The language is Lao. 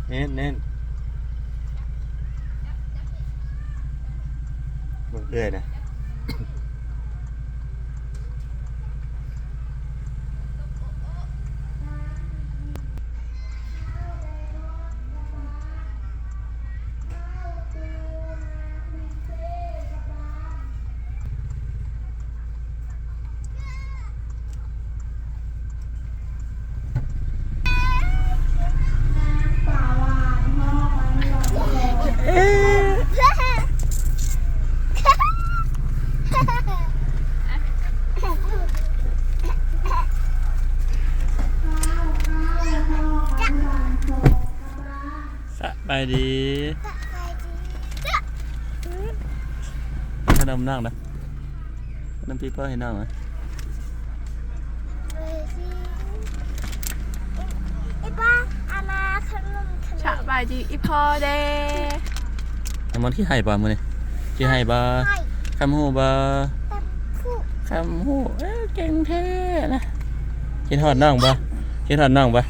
ເນັ້ນໆ ເບິ່ງເອື້ອຍນະ. ສະບາຍດີ ສະບາຍດີ ຂະໜົມນ້ອງນະ ຂະໜົມປີໂປ້ໃຫ້ນ້ອງນະ. ເອີ ຊິ ອີປ້າ ອາມາ ຂະໜົມ ຂະໜົມ. ສະບາຍດີອີພໍ່ເດ້. ນ້ຳມອນຂີ້ໄຫ້ບໍ່ມື້ນີ້? ຂີ້ໄຫ້ບໍ່? ຄຳຮູ້ບໍ່? ຄຳຮູ້ ເອີ ເກັ່ງແທ້ນະ. ຄິດຮອດນ້ອງບໍ່? ຄິດຮອດນ້ອງບໍ່?